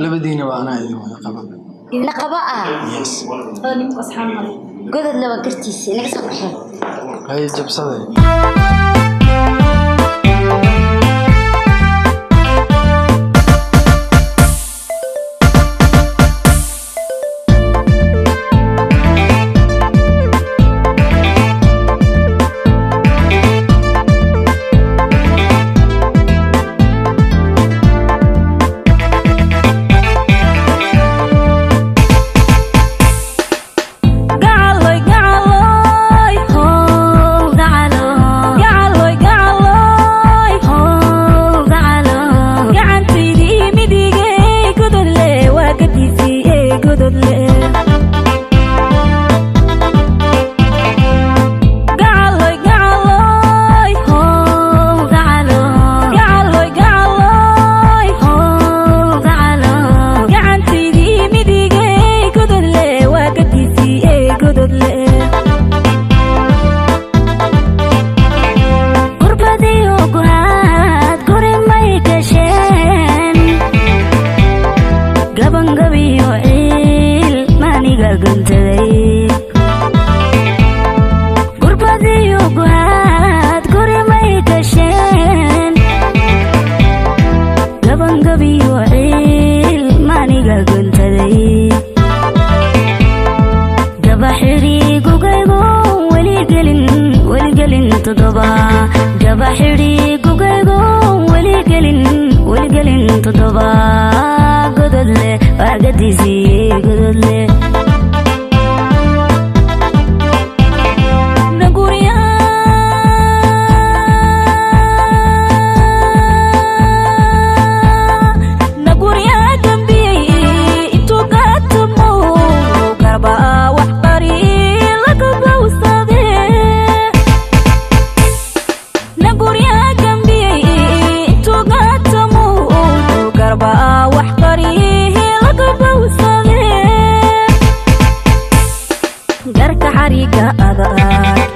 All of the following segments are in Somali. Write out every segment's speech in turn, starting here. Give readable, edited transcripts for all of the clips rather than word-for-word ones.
Labadiina waa anaa idin wada qaba. Na qaba ah. Yes. Ninku asxaab male. Godadle waa gartiisa inaga soo baxeen. Hay jabsaday. Gacaloy, gacaloy, How gacalo, gacaloy, gacaloy, how gacalo. Gacantaydii midigay gododle waa gadiisii ee gododle. Gacaloy, gacaloy, How gacalo, gacaloy, gacaloy, how gacalo. Gacantaydii midigay gododle waa gadiisii ee gododle. Gurbadiyo guhaad guri may gasheen, gabangabiyo ciil maniga guntaday. Gurbadiyo guhaad guri may gasheen, gabangabiyo ciil maniga guntaday. Gaba xidhiigugaygo weli gelin, weli gelin toddoba. Gaba xidhiigugaygo weli gelin, weli gelin toddoba. Gododle waa gadiisii gododle. Naguryaa gambiyey intuu gaatamo garba wax qari laga bawsade. Naguryaa gambiyey intuu gaatamo garba wax qari laga bawsade. Garka xariga adag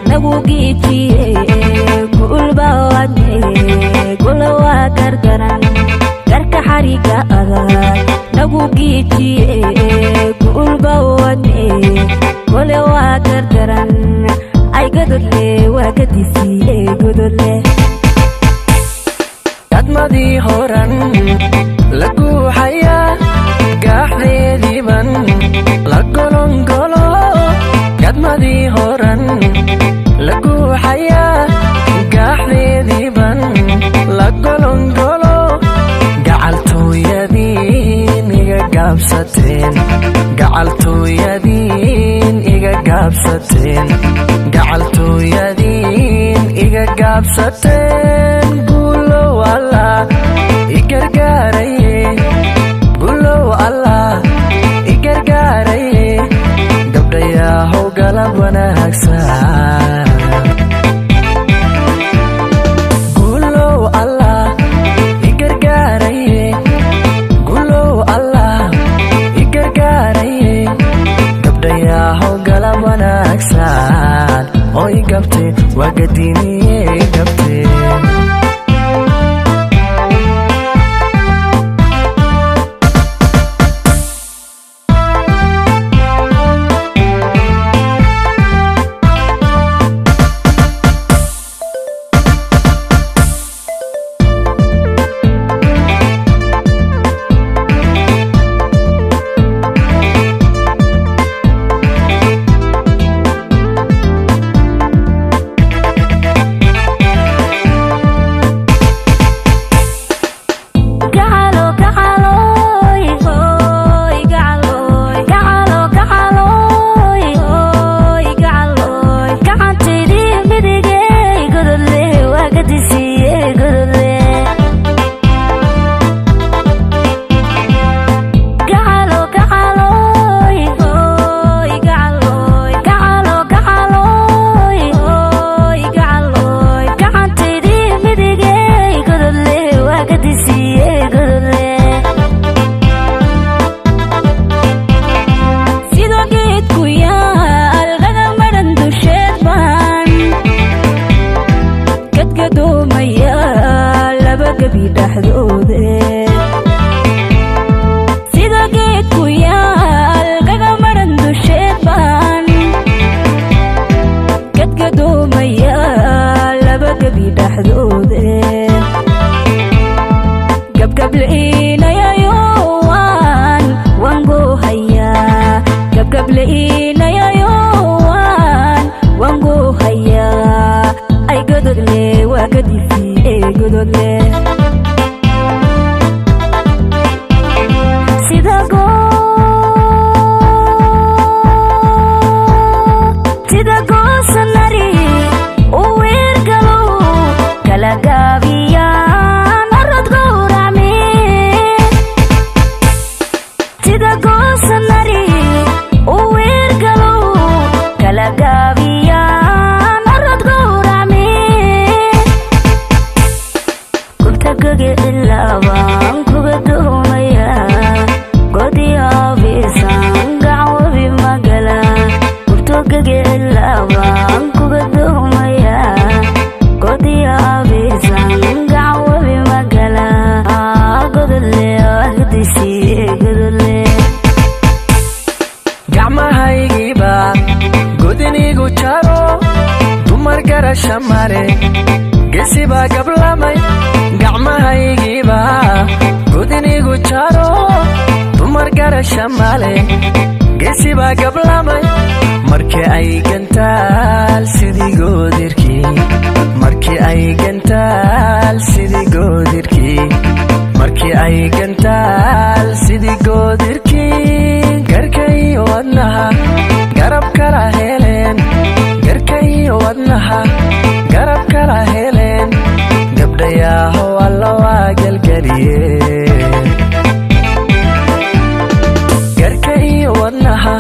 nagu giijiye guulbawadne gula waa gargaran. Garka xariga adag nagu giijiye guulbawadne gole waa gargaran. Ay gododle waa gadisii ee gododle. Kadmadii horan la guuxayaa, gaaxdeediiban la golongolo. Kadmadii horan la guuxayaa, gaaxdeediiban la golongolo. Gacaltooyadiin iga gaabsateen, gacaltooyadiin iga gaabsateen, gacaltooyadiin iga gaabsateen. Guulow Allah i gargaaraye, guulow Allah i gargaaraye, gabdhayahow galab wanaagsan. Guulow Allah i gargaaraye, guulow Allah i gargaaraye, gabdhayahow galab wanaagsan. Oo i gabte waa gadiniye i gabte. Dhexdoode sida geed ku yaal kaga maran dusheed baan gadgadoomaya laba gebi dhexdoode gabgablainayayo waan wangoohayaa gabgablainayayo waan wangoohayaa ay gododle waa gadisi ee gododle sida sida goosanari u weergalo kala gaabiyaan arad gowracme sida goosanari u weergalo kala gaabiyaan arad gowracme gubta gage ilaabaan kuga doomaya godiyaabisan gacwabi magala gubto gage ilaabaan kuga doomaya godiyaabisan gacwabi magala gododle wahdisi gododle. Gacmahaygiiba godinigu jaro dumar garasha mare gesibaa gablamay gacmahaygiiba godinigu jaro dumar garasha male gesibaa gablamay markii ay gantaal sidii goodirkii markii ay gantaal sidii goodirkii markii ay gantaal sidii goodirkii garkay wadnaha garab kala heleen garkay wadnaha garab kala heleen gabdhayaaho alla waa gelgeliye garkay wadnaha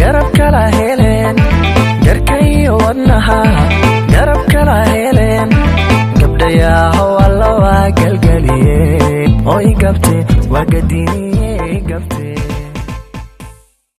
garab kala heleen garkay wadnaha garab kala heleen gabdhayaaho alla waa gelgeliye oy gabte waa gadiniye gabte.